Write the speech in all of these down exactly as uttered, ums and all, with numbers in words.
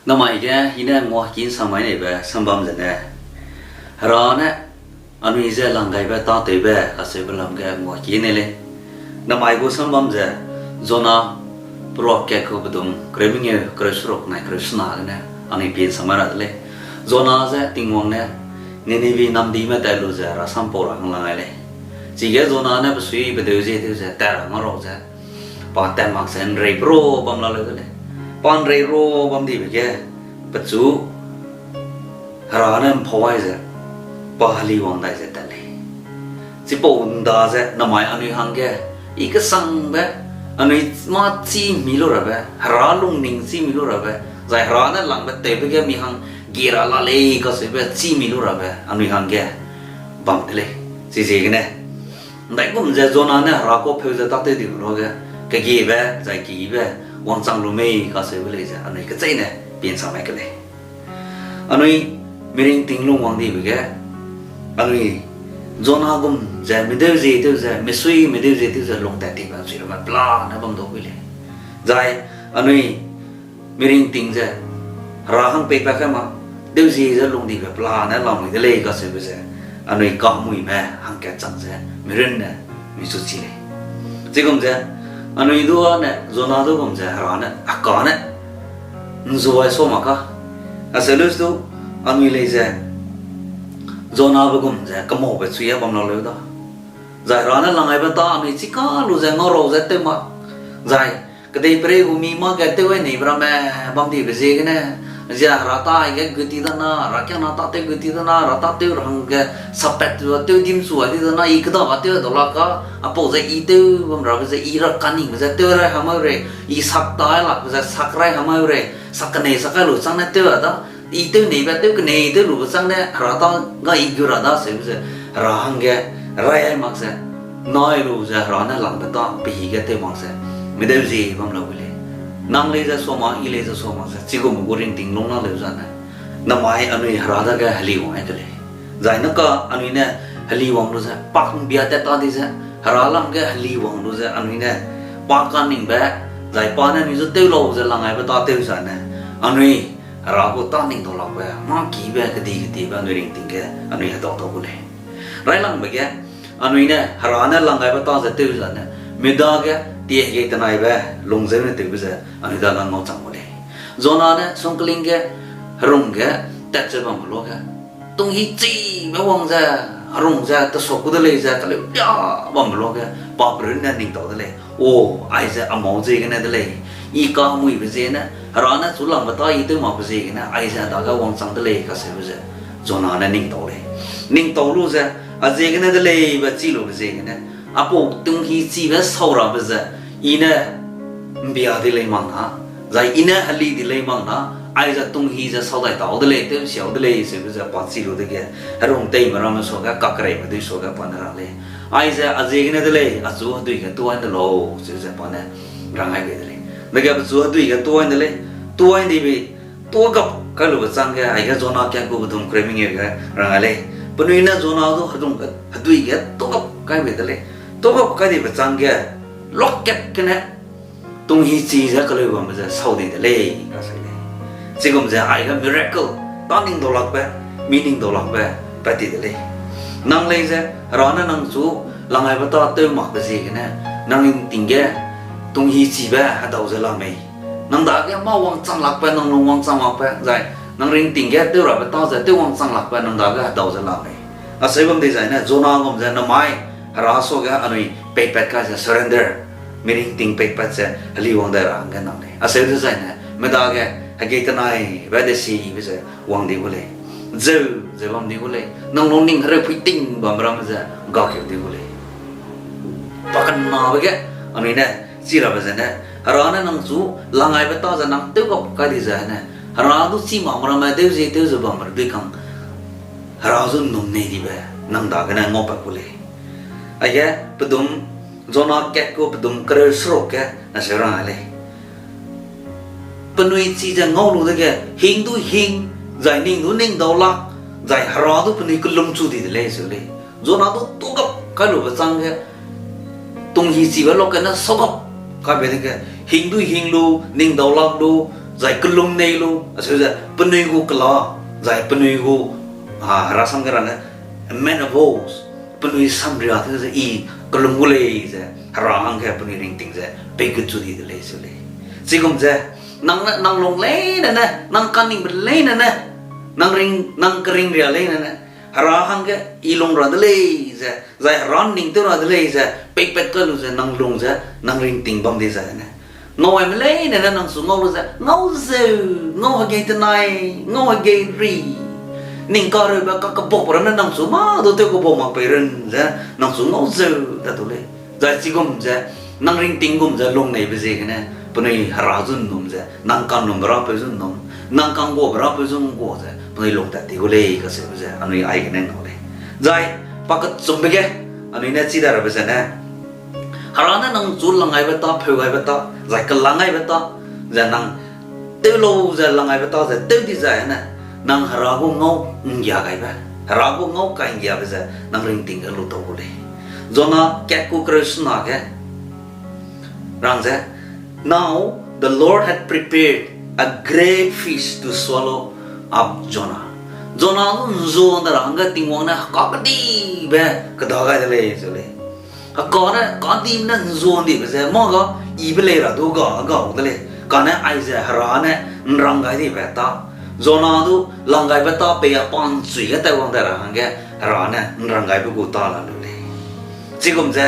Namai ge i ne nguaki ’nsamai neibe sambam zene, Hera ne anui je langgaibe tâtewbe kacheube lam ge nguaki nei lei. Namai gu sambam ze Jona peruak kat gu pedum kereu mengeu kereu seruk nai kereu sena gene anui pie ’nsamai ra de lei. Jona je Tingwang ne Nineveh namdime tat lu ze Hera sam pau ra hang lang gai lei. Chige Jona ne pe sui pe deu zie tew ze tat ra ngau rau ze, pa tat mak ze ’nrei peru bam la leu de lei. Pa ’nrei ru bam dibe ge, pechu Hera ne ’mpau ai ze, pa heliwang dai ze tat lei. Chipau ’nda ze namai anui hangge, i kesangbe, anui mâ chî mi lu rabe, Hera lungning chî mi lu rabe, zai Hera ne langbe tewbe ge mi hang gie ra la lei kacheube chî mi lu rabe anui hangge bam de lei. Chiziegene, ’ndaigum ze Jona ne Hera kuâ pheu ze tâtew dibe luage, kegiebe zai keyibe wangchang lu mei kacheube lei ze anui kecheîne pie ’nsamai ke lei. Anui miringting lungwang dibe ge, anui Jona gum ze medeu zie tew ze, mesui medeu zie tew ze lungtat tibe anui ramme pelane bam dau wi lei. Zai anui miringting ze Hera hang peipat kai ma, deu zie ze lung dibe pelane lamui de lei kacheube ze, anui kamuime hangkat chang ze mirunne michu chi lei. Chigum ze, anui du â ne Jona du gum ze Hera ne, a kane ’nzuai sa mak ka. Acheu lu du, anui lei ze Jonabe gum ze kemaube chui a bam la leu da. Zai Hera ne langgaibe tâ anui chika lu ze ngau rau ze tew mak, zai kedeiperei gu mi mâ ge tew ai neibe ramme bam dibe ziegene, zia Hera tâ aige gu ti da na, Hera kiangna tâtew gu ti da na, Hera tâtew ra hangge sappat tu a tew dim chu a di da na, i kêdabe tew dau lak ka, apau ze i tew bam rabe ze i ra kaningbe ze tew rai hemai rei, i sak tai lakbe ze sak rai hemai rei, sak kenei sak kai lu chang ne tew a da, i tew neibe tew kenei tew lube chang ne Hera tâ ga i gu ra da seube ze, Hera hangge rai ai mak ze, nai lu ze Hera ne langbe tâ pehî ge tew mak ze, medeu zie bam lau gu lei. Nang lei ze sua mak, i lei ze sua mak ze, chigum gu ringting lung la leu zane, namai anui Hera dage heliwang ai ke lei. Zai ne ka anui ne heliwang lu ze, pa ’mbia tat ta di ze, Hera lam ge heliwang lu ze anui ne, pa kaningbe, zai pa ne anui zu tew lau ze langgaibe tâtew zane, anui Hera gu tâ ning dau lakbe, mâ kibe, kedi kedibe anui ringting ge anui hedau dau gu lei. Railangbe ge, anui ne Hera ne langgaibe tâ ze tew zane, mi dage tie hegei tenaibe lungzeu ne tewbe ze anui dage ngau chang gu lei. Jona ne sungkling ge, herung ge, tat ze bambe luage, tunghî chibe wang ze, herung ze tesuk gu de lei ze, keleu lia bambe luage, pa perun ne ning dau de lei. O, aize a mâu ziegene de lei. I kamuibe ziegene, Hera ne chu langbe tâ i tew makbe ziegene, aize a dage wangchang de lei kaseube ze, Jona ne ning dau lei. Ning dau lu ze, a ziegene de leibe chî lube ziegene, apau tunghî chibe sau rabe ze, i ne ’mbia di lei mak na, zai i ne heli di lei mak na, aize tunghî ze sau dai tau de lei, tew siau de lei, seube ze pa chî lu dege, herung teime ramme suage, kakereime dui suage pa ne rang lei. Aize a ziegene de lei, achu hedui ge tuâ de lau, seube ze pa ne rang ai bei de lei. Dege pechu hedui ge tuâ de lei, tuâ dibe, tuâ gap kai lube chang ge, aige Jona kat gu pedum kereu mengeu ge rang ai lei. Penui ne Jona du hedung, hedui ge tuâ gap kai bei de lei. Tuâ gap kai dibe chang ge, luakat gene, tunghî chi ze keleu bambe ze sau di de lei, kaseu lei. Chigum ze aige miracle, tâ ning dau lakbe, mi ning dau lakbe, pat ti de lei. Nang lei ze, Hera ne nang chu, langgaibe tâ tew makbe ziegene, nang ringting ge, tunghî chibe hedau ze la mei. Nang dage mâ wangchang lakbe, nang lung wangchang lakbe, zai, nang ringting ge tew rabe tâ ze tew wangchang lakbe, nang dage hedau ze la mei. Aseu bam dizai ne, Jona gum ze namai, Hera suage anui peipat kai ze surrender, mi ringting peipat ze heliwang dai ra hangge nang lei. Aseu dezai ne, mi dage hegei tenaibe desibe ze wang di gu lei. Zeu ze bam di gu lei. Nang lungning hereupui ting bambe ramme ze gakeu di gu lei. Pa kenabe ge, anui ne, chi rabe zene, Hera ne nang chu, langgaibe tâ ze nang tew gap kai dizai ne, Hera du chî makme ramme deu zie tew ze bambe dui kang, Hera zu ’nnum nei dibe, nang dagene ngaupat gu lei. Aige, pedum, Jona kat gu pedum kereu seruk ge, aseu rang ai lei. Penui chize ngau lu dege, hing du hing, zai ning du ning dau lak, zai Hera du penui kellum chu di de lei, seu lei. Jona du tuâ gap kai lube chang ge, tunghî chibe luage ne sau gap kaibe dege, hing du hing lu, ning dau lak lu, zai kelum nei lu, acheu ze penui gu kela, zai penui gu, a, herasam ge rang ne, a man of oath, penui samria tew ze I kelum gu lei ze, Hera hangge penui ringting ze pei gu chu di de lei seu lei. Chigum ze, nang ne, nang lung leine ne, nang kaningbe leine ne, nang ring, nang keringria leine ne, Hera hangge I lung ra de lei ze, zai Hera ning tew ra de lei ze, peipat kai lu ze, nang lung ze, nang ringting bam di zai ne. Ngau aime leine ne nang chu ngau lu ze, ngau zeu, ngau hegei tenai, ngau hegei ri. Ning kareube kakebak ra ne nang chu mâ du tew kebak mak pei ren ze, nang chu ngau zeu tat tu lei. Zai chigum ze, nang ringting gum ze lung neibe ziegene, penui Hera zu ’nnum ze, nang ka'nnumbe rapeu zu ’nnum, nang ka'ngguabe rapeu zu ’nggua ze, penui lung tat ti gu lei kacheube ze, anui aigene ngau lei. Zai, pakechumbe ge, anui ne chi da rabe zene, Hera ne nang chu lang gaibe ta, pheu gaibe ta, zai kelang gaibe ta, ze nang tew lau ze lang gaibe ta ze tew di zai ne, nang Hera gu ngau ’nggia gaibe, Hera gu ngau kai ’nggiabe ze nang ringting ge lu tau gu lei. Jona kat ku kereu sena ge rang ze, Now the Lord had prepared a great fish to swallow up Jonah. Jona du ’nzua ’nda ra hangge Tingwang ne heka kedibe keda gai de lei ze lei. Heka ne kedibe ne ’nzua ’ndibe ze mâ ga yibe lei ra du ga ga de lei. Kane aize Hera ne ’nrang gai dibe ta, Jona du lang gaibe ta pei a pa ’nchui ge taiwang dai ra hangge Hera ne ’nrang gaibe gu ta la lu lei. Chigum ze,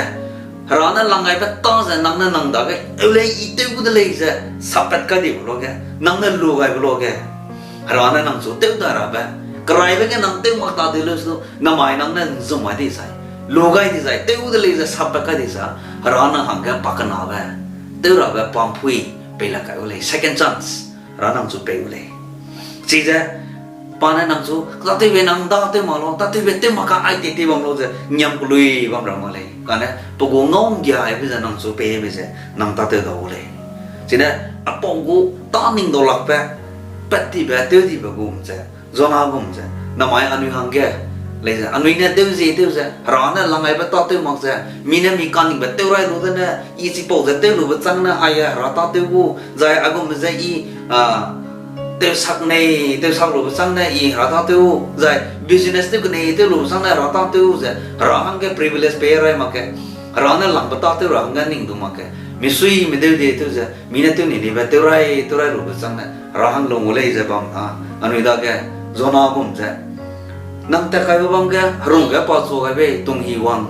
Hera ne lang gaibe ta ze nang ne nang dage eu lei I tew gu de lei ze sappat kai dibe luage, nang ne lu gaibe luage, Hera ne nang chu tew dai rabe, keraibe ge nang tew mak ta de lu su, namai nang ne ’nzum gai di zai, lu gai di zai, tew gu de lei ze sappat kai di zai, Hera nang hangge pakenabe, tew rabe pampui pei la kai gu lei, second chance, Hera nang chu pei gu lei. Chize, pa ne nang chu, tâtewbe nang da tew mak lau, tâtewbe tew mak ka ai tei tei bam lau ze, niam kelui bam ra mak lei. Kane, pe gu ngau ’nggiabe ze nang chu peibe ze, nang tâtew dau gu lei. Chine, apau gu tâ ning dau lakbe, pat tibe, tew dibe gum ze, Jona gum ze, namai anui hangge, lei ze, anui ne tew zie tew ze, Hera ne lang gaibe tâtew mak ze, mi ne mi kaningbe tew rai lu de ne, I chipau ze tew lube châng ne, aie Hera tâtew gu, zai aigum ze I, a, tewsak nei, tewsak lube châng ne I Hera tâtew, zai business tew kenei tew lube châng ne Hera tâtew ze, Hera hangge privilege pei rai mak ge, Hera ne langbe tâtew ra hangge ning du mak ge, misui medeu die tew ze, mi ne tew ni nibe tew rai, tew rai lube châng ne, Hera hang lung gu lei ze bam na, anui dage, Jona gum ze, nang tat kaibe bam ge, herung ge pa chua gaibe, tung hi wang,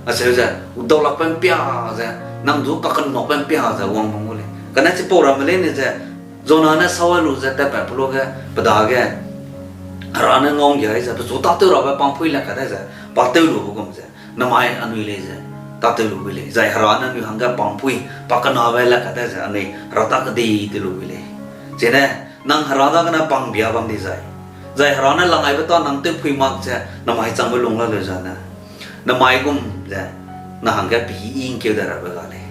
acheu ze, dau lakbe ’mpia ze, nang du kakenmakbe ’mpia ze wang bam gu lei. Kane chipau ramme leine ze, Jona ne sâu lu ze tatpat pe luage, pe dage, Hera ne ngau ’nggia ze, pechu tâtew rabe pampui le ka dai ze, pa tew lube gum ze, namai anui lei ze, tâtew lu gu lei. Zai Hera ne anui hangge pampui, pakenabe le ka dai ze, anui Hera ta kedi tew lu gu lei. Chine, nang Hera dagene pangbia bam di zai. Zai Hera ne lang gaibe ta nang tewpui mak ze, namai changbe lung la leu zane. Namai gum ze, na hangge pehî yi ’ngkeu dai rabe ga lei.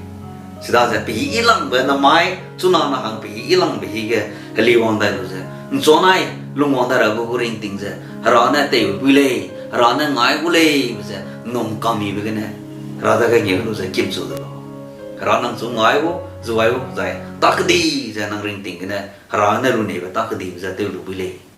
Chidaze pehî yilangbe namai, chuna na hang pehî yilangbe hige, heliwang dai lu ze, ’nchuanai, lungwang dai rabe gu ringting ze, Hera ne teibe pui lei, Hera ne ngai gu lei, be ze, ’nnum kamibe gene, Hera dage ngeu lu ze kimchu de lau. Hera nang chu ngai gu, zuai gu, zai, ta kedi ze nang ringting gene, Hera ne lu neibe ta kedibe ze tew lu pui lei.